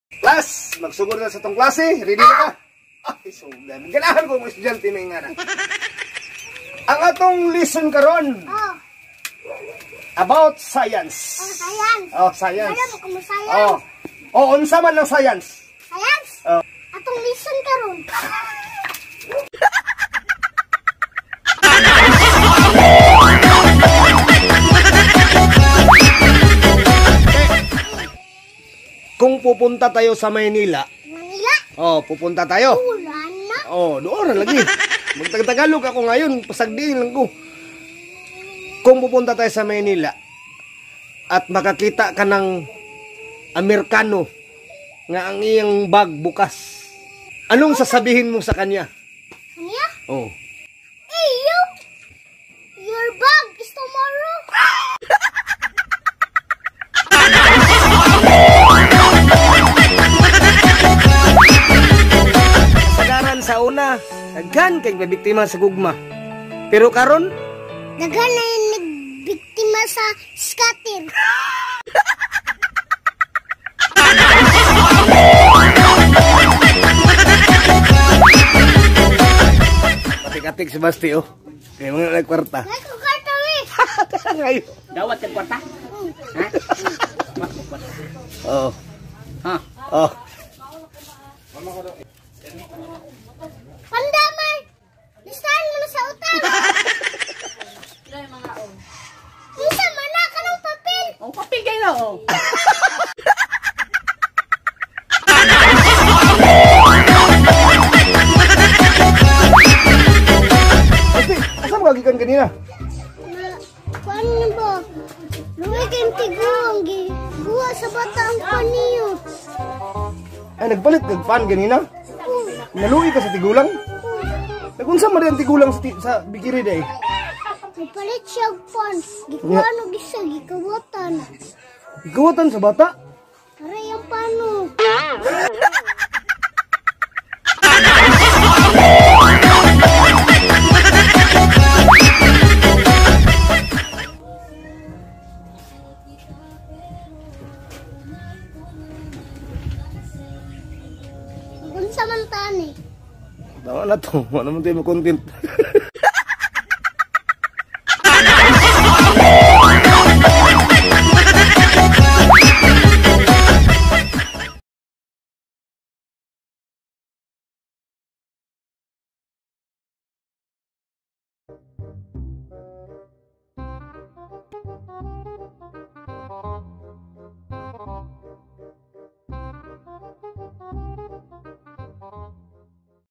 Class, magsugod na sa tong klase. Ready na ka? Ay, so, ganahan ko mga estudyante may nga na. Ang atong lesson karon Oh, about science. oh, science. Oh, science. Alam mo kung science. Oh. Oh, unsa man ang science? Science? Oh. Atong lesson karon. Kung pupunta tayo sa Maynila, Manila, oh, pupunta tayo. wala na. Oh, doon na lagi. Magtagtagalog ako ngayon, pasagdiin lang ko. Kung pupunta tayo sa Maynila at makakita ka ng Amerikano nga ang iyang bag bukas, anong sasabihin mo sa kanya? Kanya? Oh. Hey, you! Your bag is tomorrow. Sagaran sa una, daghan kay biktima sa gugma. Pero karon, Daghan na yung nagbiktima sa scatter. Katik-katik si Basti oh. Kay mga nagkwarta. Ay, kung karta eh. Ngayon. Dawat kag kwarta? Ha? Oh. Ha? Oh. Pandamay! Listahan mo na sa utang. Unsa man na ka ng papel? Oh, papel kayo na oh. Basti, asa mo gagikan kanina? Na, kuan na ba? Luwi kayong tiguang gi. Guwa sa bata ang paniyo. Ay, nagpalit nagpan ganina. Naluwi ka sa tigulang? Nagunsa man rin ang tigulang sa, sa bikiri day? Nagpalit siya og pan. Gikuha no gisa, gikawatan. Ikuwatan sa bata? Aray ang pano. Unsa man tani? Tama na to. Wala naman tayo content.